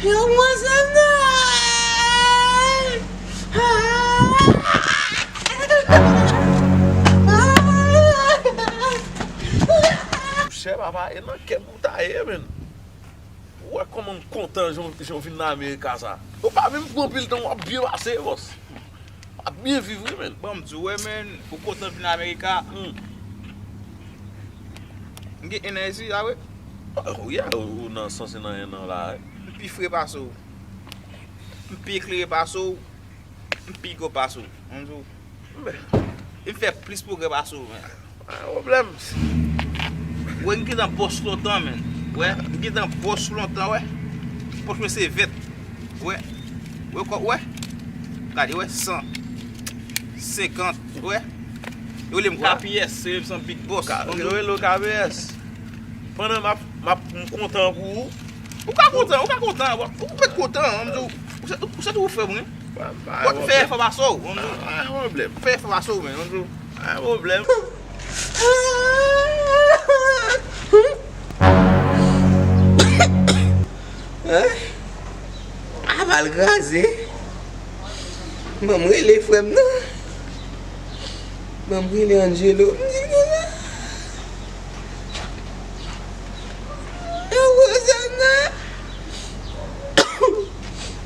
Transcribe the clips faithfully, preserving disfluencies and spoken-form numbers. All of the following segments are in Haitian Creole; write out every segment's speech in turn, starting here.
Yo, mwen se nan. Monchè, papa, e nan kè m ou ta ye, menn. Ou wè kòman m kontan jan, jan w vin nan Amerika sa. Ou pa menm pran anpil tan, w ap byen pase, bòs. W ap byen viv, wi, menn. Bon, m di w, wè, menn, ou kontan vin Amerika. Hmm. M gen en an isi, a, wi. Oh, yeah, ou, ou nan sanse nan en an la, wi. M pi fre pase w. M pi eklere pase w. M pi gwo pase w. Ann di w. E m fè plis pwogrè pase w, men. Pa gen pwoblèm. Wè, m gentan bòs lontan, men. Wè, m gentan bòs lontan, wè. Pòch mwen se vèt. Wè. Wè, kò, wè. Gade, wè, san. Senkant, wè. Yo rele m K P S, se rele m san big boss. Ka-, yo rele w K P S. Pandan m ap, m ap, m kontan pou ou. Ou ka kontan, ou ka kontan, ou, ou mèt kontan, an, m di w, ou se, ou se tou frè mwen. Pa, pa gen pwoblèm. Fè efò pase w, an, m di w. Pa gen pwoblèm. Fè efò pase w, men, an, m di w. Pa gen pwoblèm. Hein? Aval kraze. Ban m rele frè m nan. Ban m rele Angelo. M di, "Yo, Rosanna."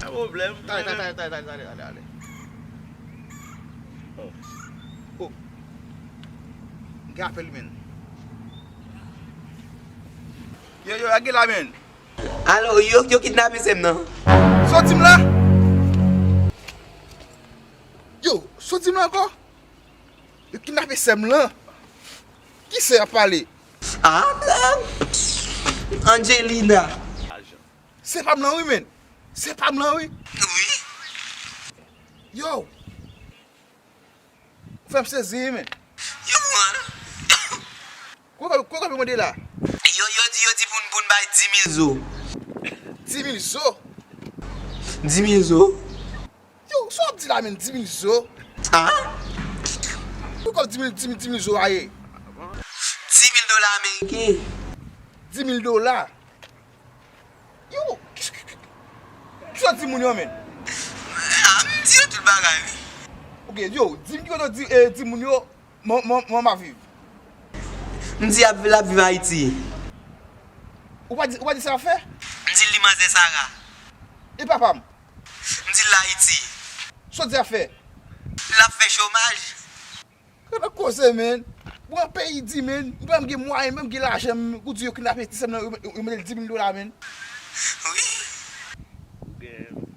Pa pwoblèm. Tale, tale, tale, tale, tale, tale, tale. Oh. Oh. Gen apèl, men. Yo, yo, lage la, men. Alo, yo, yo kidnape sè m nan. Soti m la. Yo, soti m la ankò. Yo kidnape sè m lan. Ki sè y ap pale? Ah, ah, Angelina. Se pa m lan wi, men. Se pa m lan wi. Wi. Yo. Ou fè m sezi wi, men. Yo, mwen. Kòb, kòb yo mande la? Yo, yo di, yo di pou n, pou n bay di mil zo. Di mil zo? Di mil zo. Yo, sa w ap di la, men, di mil zo? Ah? Pou kòb di mil, di mil, di mil zo a ye? Di mil dola ameriken. Di mil dola? Yo, ki, ki, ki, ki sa w di moun yo, men? Ah, m di yo tout bagay, wi. Ok, yo, di m ki kote w di, eh, di moun yo, mwen, mwen, mwen m ap viv. M di l ap, l ap viv Ayiti. Ou pa di, ou pa di sa ap fè? M di l li manzè Sara. E papa m? M di l Ayiti. Sa w di ap fè? L ap fè chomaj. Gade koze, men. Bon, peyi di, men. M pa menm gen mwayen, menm gen lajan, men. Ou di yo kidnape ti sè m nan, yo, yo, yo mete l di mil dola, men. Wi.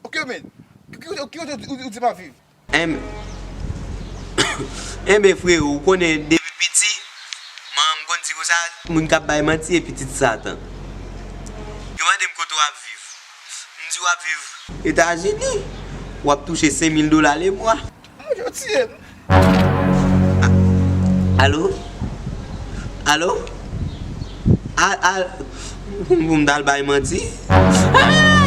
Ok, men. Ki, ki, ki kote ou, ou, ou di m ap viv? Enben, enben, frewo, ou konnen depi piti, manman m konn di konsa, moun k ap bay manti e pitit Satan. Yo mande m kote w ap viv. M di w ap viv Etazini, w ap touche senk mil dola lemwa. Ah, yo tiye m. Alo? Alo? A, a, pou m t al bay manti? Ah!